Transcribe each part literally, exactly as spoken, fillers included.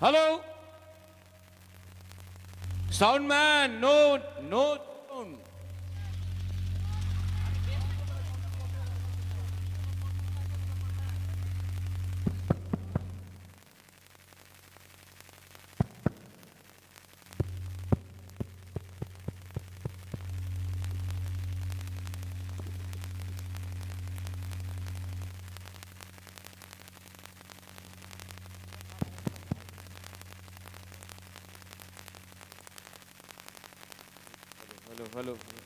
Hello? Sound man, no, no sound. Hello, hello, hello.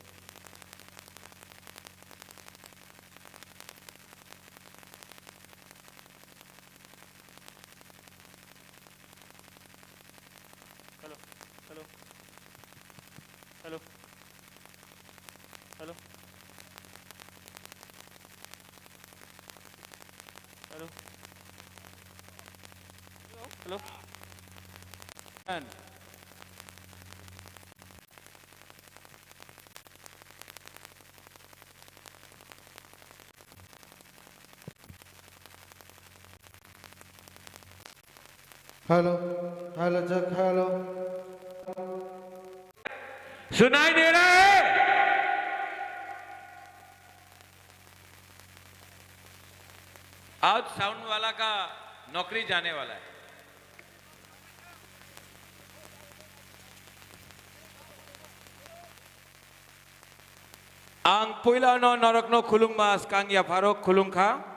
Hello, hello, hello, hello, hello, hello. And Hello, hello, check, hello. सुनाई दे रहा है? आज साउंड वाला का नौकरी जाने वाला है। Ang puilano norokno khulungma, skang yapharok khulungkha.